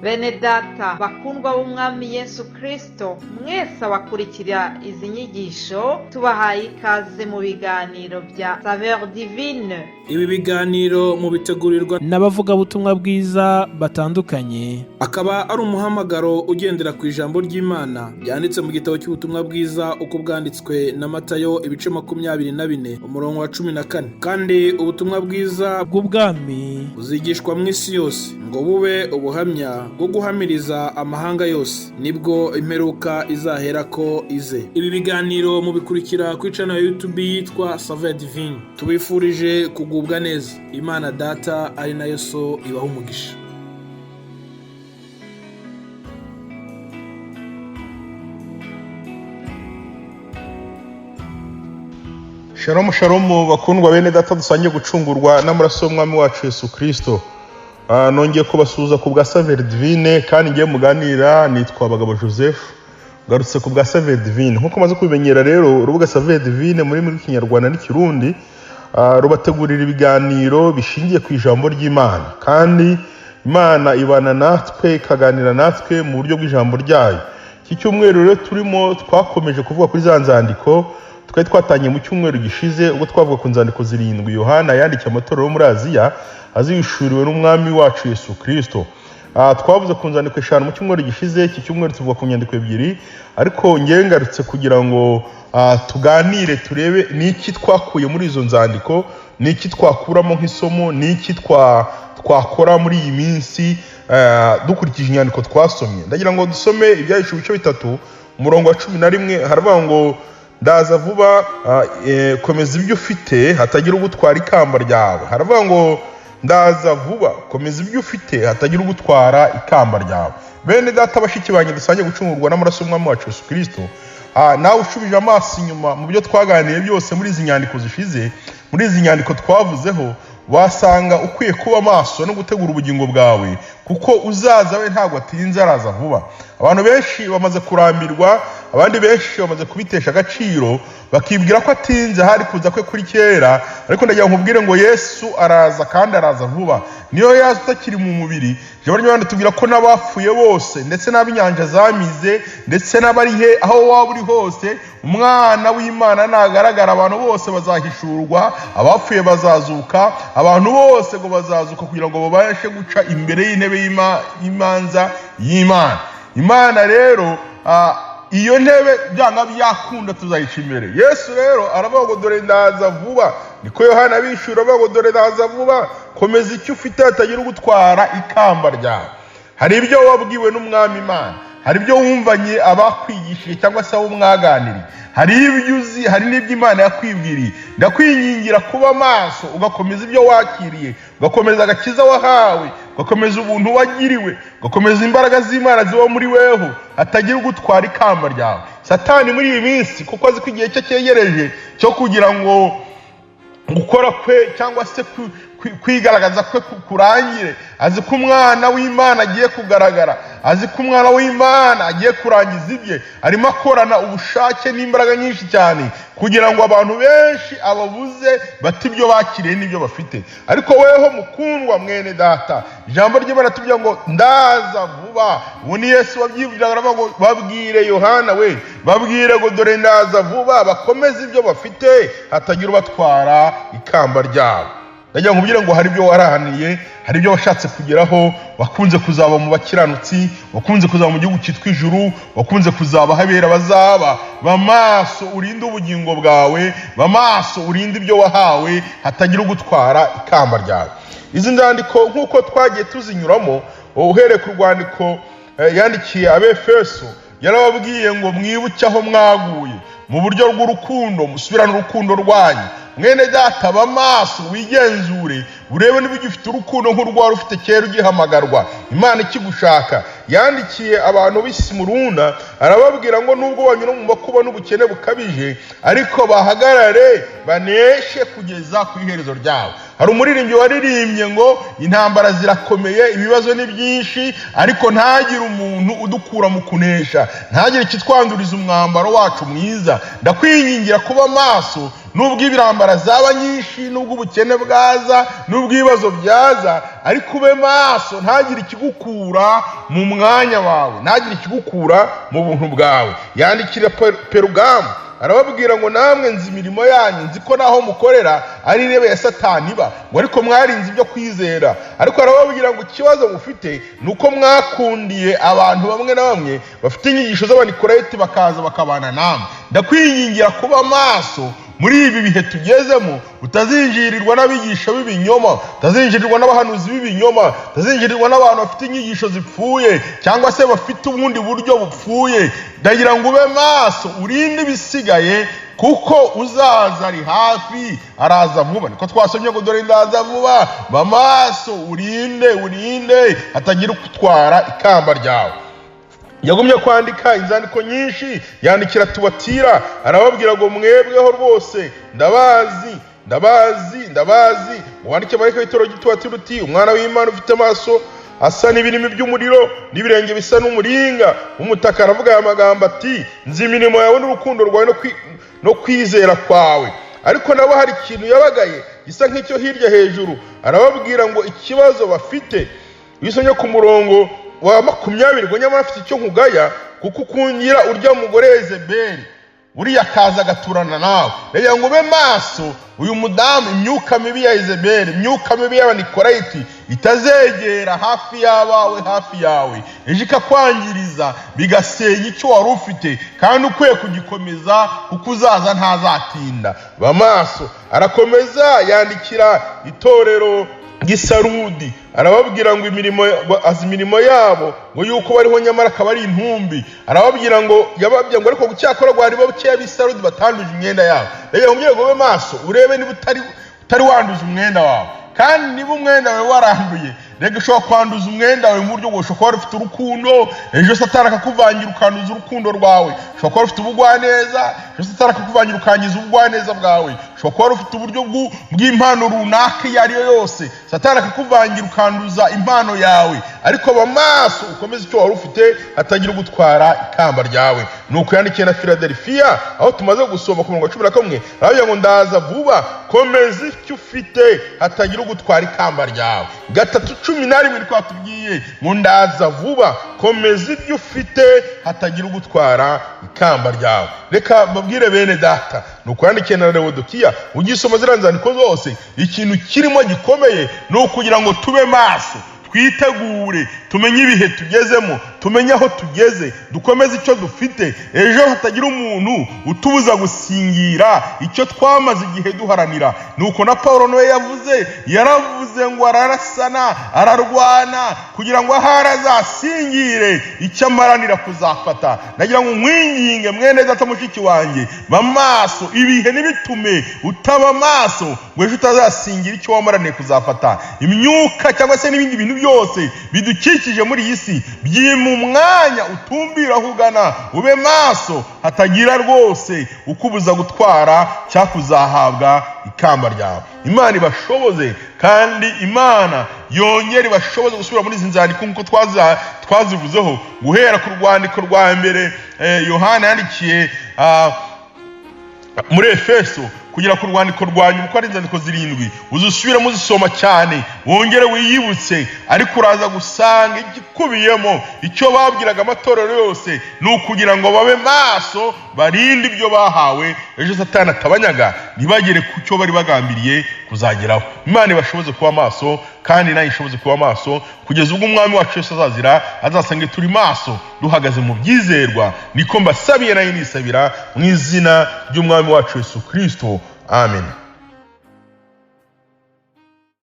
Bene data bakundwa b'Umwami Yesu Kristo, mwese abakurikira izi nyigisho, tubahaye ikaze mu biganiro bya Saveur Divine. Ibi biganiro mubitegurirwa n'abavugabutumwa bwiza batandukanye, akaba ari umuhamagaro ugendera ku ijambo ry'Imana ryanditse mu gitabo cy'ubutumwa bwiza uko bwanditswe na Matayo, ibice 24, umurongo wa 14. Kandi ubutumwa bwiza bw'ubwami buzigishwa mu isi yose ngo bube ubuhamya bwo guhamiriza amahanga yose, nibwo imperuka izaherako ize. Ibi biganiro mubikurikira kuri channel ya YouTube yitwa Saveur Divine. Tubifurije kugubwa neza. Imana Data ari nayo So ibaha umugisha. Shalom shalom, bakundwa bene data dusangiye gucungurwa n'amaraso y'Umwami wacu Yesu Kristo. Nongeye kubasuhuza ku bwa Saveur Divine, kandi ngiye muganira nitwa Bagabo Joseph, ngarutse ku bwa Saveur Divine. Nkuko maze kubimenyera rero, urubuga Saveur Divine muri rw'ikinyarwanda n'ikirundi rubategurira ibiganiro bishingiye ku ijambo ry'Imana, kandi Imana ibana natwe ikaganira natwe mu buryo bw'ijambo ryayo. Iki cyumweru rero turimo twakomeje kuvuga kuri za nzandiko twari twatangiye mu cyumweru gishize, ubwo twavuga ku nzandiko zirindwi Yohana yandikiye amatorero yo muri Aziya azihishuriwe n'Umwami wacu Yesu Kristo. Twavuze ku nzandiko eshanu mu cyumweru gishize. Iki cyumweru tuvuga ku nyandiko ebyiri, ariko ngewe ngarutse kugira ngo tuganire, turebe ni iki twakuye muri izo nzandiko, ni iki twakuramo nk'isomo, ni iki twakora muri iyi minsi dukurikije inyandiko twasomye. Ndagira ngo dusome Ibyahishuwe ibice 3, umurongo wa 11. Haravuga ngo: "Ndaza vuba, komeza ibyo ufite hatagira ugutwara ikamba ryawe." Haravuga ngo: "Ndaza vuba, komeza ibyo ufite hatagira ugutwara ikamba ryawe." Bene data, bashiki banjye dusangiye gucungurwa n'amaraso y'Umwami wacu Yesu Kristo, nawe ushubije amaso inyuma mu byo twaganiriye byose muri izi nyandiko zishize, muri izi nyandiko twavuzeho, wasanga ukwiye kuba maso no gutegura ubugingo bwawe, kuko uzaza we ntabwo atinze, araza vuba. Abantu benshi bamaze kurambirwa, abandi benshi bamaze kubitesha agaciro, bakibwira ko atinze, hari kuza kwe kuri kera. Ariko ndagira ngo nkubwire ngo Yesu araza kandi araza vuba. Niyo yaza utakiri mu mubiri, ijambo ry'Imana ritubwira ko n'abapfuye bose, ndetse n'ab'inyanja zamize, ndetse n'abari he, aho waba uri hose, umwana w'Imana nagaragara, abantu bose bazahishurwa, abapfuye bazazuka, abantu bose ngo bazazuka kugira ngo babashe guca imbere y'intebe y'imanza y'Imana. Imana rero, iyo ntebe byanga byakunda tuzayica imbere. Yesu rero aravuga ngo: "Dore ndaza vuba." Niko Yohana abishura, avuga ngo: "Dore ndaza vuba, komeza icyo ufite hatagira ugutwara ikamba ryawe." Hari ibyo wabwiwe n'Umwami Imana, hari ibyo wumvanye abakwigishije cyangwa se abo mwaganiriye, hari ibyo uzi, hari n'ibyo Imana yakwibwiriye. Ndakwingingira kuba maso, ugakomeza ibyo wakiriye, ugakomeza agakiza wahawe, ugakomeza ubuntu wagiriwe, ugakomeza imbaraga z'Imana ziba muri weho, hatagira ugutwara ikamba ryawe. Satani muri iyi minsi, kuko azi ko igihe cye cyegereje cyo kugira ngo gukora kwe cyangwa se kwigaragaza kwe kurangire, azi ko umwana w'Imana agiye kugaragara, azi ko umwana w'Imana agiye kurangiza ibye, arimo akorana ubushake n'imbaraga nyinshi cyane kugira ngo abantu benshi ababuze bate ibyo bakiriye n'ibyo bafite. Ariko weho mukundwa mwene data, ijambo ry'Imana tubwira ngo: "Ndaza vuba." Ubu ni Yesu wabyivugiraga, aravuga ngo: "Babwire Yohana we, babwire ngo dore ndaza vuba, bakomeze ibyo bafite hatagira ubatwara ikamba ryabo." Ndagira ngo nkubwire ngo hari ibyo warahaniye, hari ibyo washatse kugeraho, wakunze kuzaba mu bakiranutsi, wakunze kuzaba mu gihugu cyitwa ijuru, wakunze kuzaba ahabera bazaba. Ba maso urinde ubugingo bwawe, ba maso urinde ibyo wahawe, hatagira ugutwara ikamba ryawe. Izi nzandiko nk'uko twagiye tuzinyuramo, uhereye ku rwandiko yandikiye Abefeso, yarababwiye ngo: "Mwibuke aho mwaguye mu buryo bw'urukundo, musubirane urukundo rwanyu." Mwene data, ba maso, wigenzure, urebe niba ugifite urukundo nk'urwari ufite kera ugihamagarwa, Imana ikigushaka. Yandikiye abantu b'i Simuruna, arababwira ngo nubwo banyura mu makuba n'ubukene bukabije, ariko bahagarare baneshe kugeza ku iherezo ryabo. Hari umuririmbyi waririmbye ngo intambara zirakomeye, ibibazo ni byinshi, ariko ntagire umuntu udukura mu kunesha, ntagire ikitwanduriza umwambaro wacu mwiza. Ndakwingingira kuba maso, nubwo ibirambara zaba nyinshi, nubwo ubukene bwaza, nubwo ibibazo byaza, ariko ube maso, ntagire ikigukura mu mwanya wawe, ntagire ikigukura mu buntu bwawe. Yandikira Perugamu, arababwira ngo namwe nzi imirimo yanyu, nzi ko naho mukorera ari intebe ya Satani iba, ngo ariko mwarinze ibyo kwizera. Ariko arababwira ngo ikibazo mufite ni uko mwakundiye abantu bamwe na bamwe bafite inyigisho z'Abanikorayiti, bakaza bakabana namwe. Ndakwingingira kuba maso muri ibi bihe tugezemo, utazinjirirwa n'abigisha b'ibinyoma, utazinjirirwa n'abahanuzi b'ibinyoma, utazinjirirwa n'abantu bafite inyigisho zipfuye cyangwa se bafite ubundi buryo bupfuye. Ndagira ngo ube maso, urinde ibisigaye, kuko uzaza ari hafi, araza vuba. Niko twasomye ngo dore ndaza vuba. Ba maso, urinde, urinde hatagira ukutwara ikamba ryawe. Yagumye kwandika inzandiko nyinshi, yandikira Tubatira, arababwira ngo mwebweho rwose ndabazi, ndabazi, ndabazi. Wandike marayika w'itorero ry'Itubatira uti: umwana w'Imana ufite amaso asa n'ibirimi by'umuriro n'ibirenge bisa n'umuringa w'umutaka aravuga aya magambo ati: nzi imirimo yawe n'urukundo rwawe no kwizera kwawe. Ariko nabo hari ikintu yabagaye gisa nk'icyo hirya hejuru. Arababwira ngo ikibazo bafite, iyo usomye ku murongo wa 20, ngo nyamara afite icyo nkugaya, kuko ukungira urya mugore Yezebeli, uriya akaza agaturana nawe. Reka ngo ube maso, uyu mudamu, imyuka mibi ya Yezebeli, imyuka mibi y'Abanikorayiti itazegera hafi y'abawe, hafi yawe, ejo ikakwangiriza, bigasenya icyo wari ufite kandi ukwiye kugikomeza, kuko uzaza ntazatinda. Ba maso. Arakomeza yandikira itorero ry'Isarudi, arababwira ngo imirimo, azi imirimo yabo, ngo yuko bariho nyamara akaba ari intumbi. Arababwira ngo yababwira ngo ariko cyakora ngo hari bakeya b'Isarudi batanduje imyenda yabo. Reka ngo ube maso, urebe niba utari wanduza umwenda wawe. Kandi niba umwenda wawe waranduye, reka ushobora kwanduza umwenda wawe mu buryo bwose. Ushobora kuba ufite urukundo, ejo Satani akakuvangira ukanduza urukundo rwawe. Ushobora kuba ufite ubugwaneza, ejo Satani akakuvangira ukangiza ubugwaneza bwawe. Ushobora kuba ufite uburyo bw'impano runaka iyo ari yo yose, Satani akakuvangira ukanduza impano yawe. Ariko ba maso, ukomeze icyo wari ufite, hatagira ugutwara ikamba ryawe. Ni uko yandikiye na Filadelfiya, aho tumaze gusoma ku murongo wa 11, aravuga ngo ndaza vuba, komeza icyo ufite, hatagira ugutwara ikamba ryawe. 3:11 niko watubwiye ngo ndaza vuba, komeza ibyo ufite, hatagira ugutwara ikamba ryawe. Reka mbabwire bene data, ni uko yandikiye na Lewodokiya. Ugisoma ziriya nzandiko zose, ikintu kirimo gikomeye ni ukugira ngo tube maso, twitegure, tumenye ibihe tugezemo, tumenye aho tugeze, dukomeze icyo dufite, ejo hatagira umuntu utubuza gusingira icyo twamaze igihe duharanira. Nuko na Paul nawe yavuze, yaravuze ngo ararasana, ararwana kugira ngo ahari azasingire icyo amaranira kuzafata. Nagira ngo nkwinginge mwene data, mushiki wanjye, ba maso, ibihe ntibitume utaba maso ngo ejo utazasingira icyo wamaraniye kuzafata. Imyuka cyangwa se n'ibindi bintu byose bidukikije muri iyi si byima umwanya utumbira aho ugana. Ube maso, hatagira rwose ukubuza gutwara cyangwa kuzahabwa ikamba ryawe. Imana ibashoboze, kandi Imana yongere ibashoboze gusubira muri izi nzandiko nk'uko twazivuzeho, guhera ku rwandiko rwa mbere Yohana yandikiye muri Efeso kugera ku rwandiko rwa nyuma, uko ari inzandiko zirindwi. Uzisubiremo uzisoma cyane, wongere wiyibutse, ariko uraza gusanga igikubiyemo icyo babwiraga amatorero yose ni ukugira ngo babe maso, barinde ibyo bahawe, ejo Satani atabanyaga ntibagere ku cyo bari bagambiriye kuzageraho. Imana ibashoboze kuba maso, kandi nayo ishoboze kuba maso kugeza ubwo Umwami wacu Yesu azazira, azasange turi maso, duhagaze mu byizerwa. Niko mbasabiye, nayo nisabira mu izina ry'Umwami wacu Yesu Kirisito. Amen.